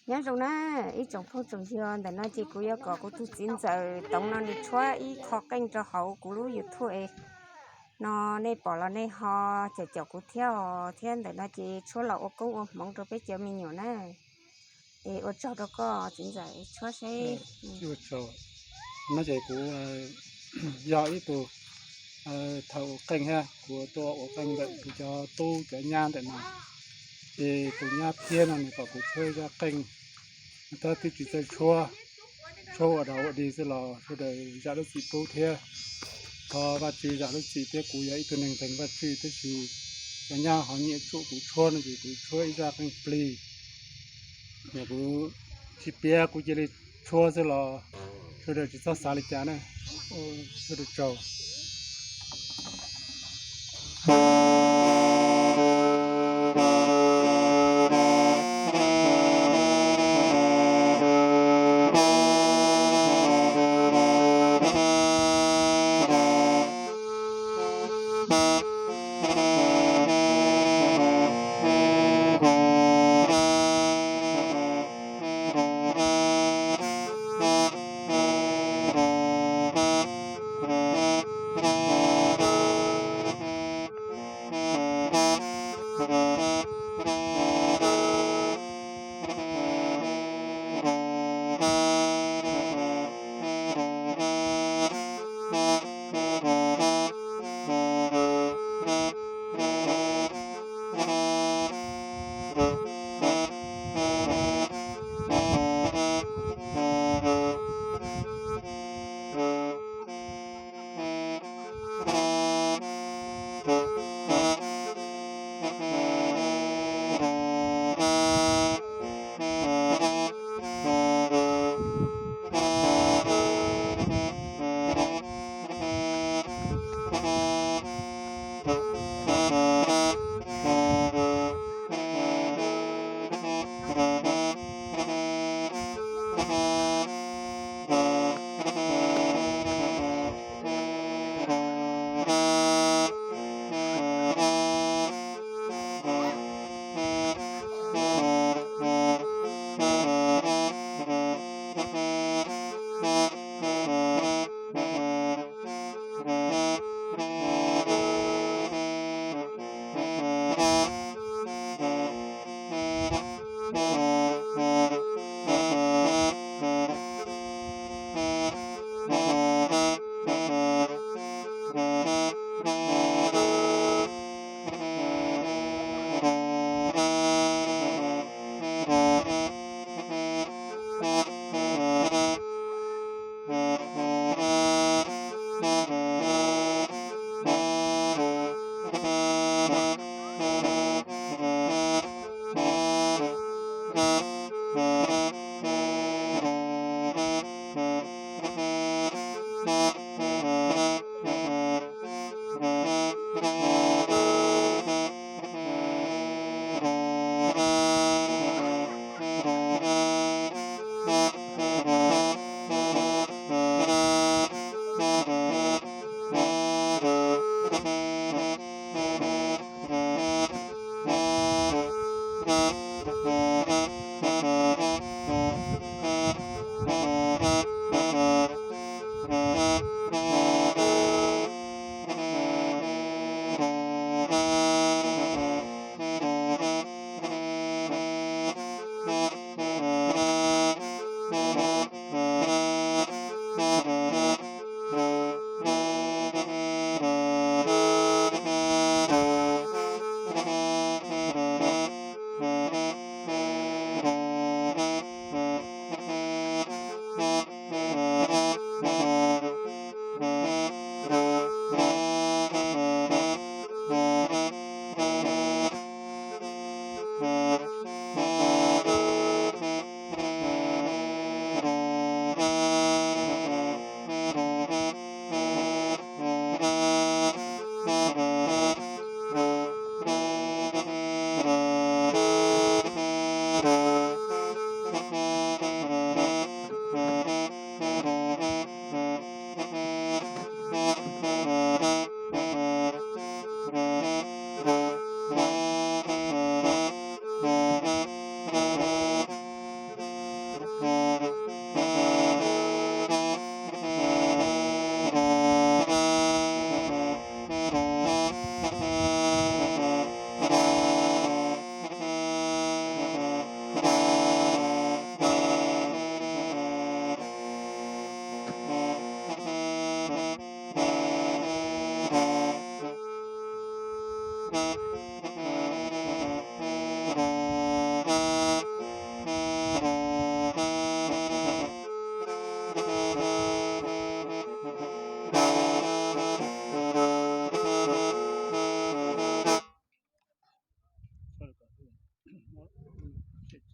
Nyob zoo na, ib tsoom phooj tsoom ywg, ntawm no ces kuv yuav kom kuv tus txiv ntxawm Toov no nws tshuab ib qho qeej rau hauv kuv lub YouTube es no, nej pom los nej ho caum caum kuv thiab os, thiab ntawm no ces tshuab los ua koob ua hmoov rau peb cov me nyuam na. Es ua tsaug rau koj txiv ntxawm, tshuab seb. No ces kuv yog ib tug thaum ua qeej thiab, kuv tuaj ua qeej ntawm kuv cov tub cov nyab ntawm no. Ces tus nyab Thiab no nws kom kuv tshuab zaj qeej, tab twb tsis txawj tshuab, tshuab ua dog ua dig xwb los sawv daws zam lub txim pub thiab. Thov Vajtswv zam lub txim thiab, kuv yog ib tug neeg ntseeg Vajtswv tab sis cov nyab ho nyiam tsuam kuv tshuab no ces kuv tshuab ib zaj qeej plig. Yog kuv tsis piav kuv cia li tshuab xwb los sawv daws tsis txhob xav li cas na. Sawv daws tsaug.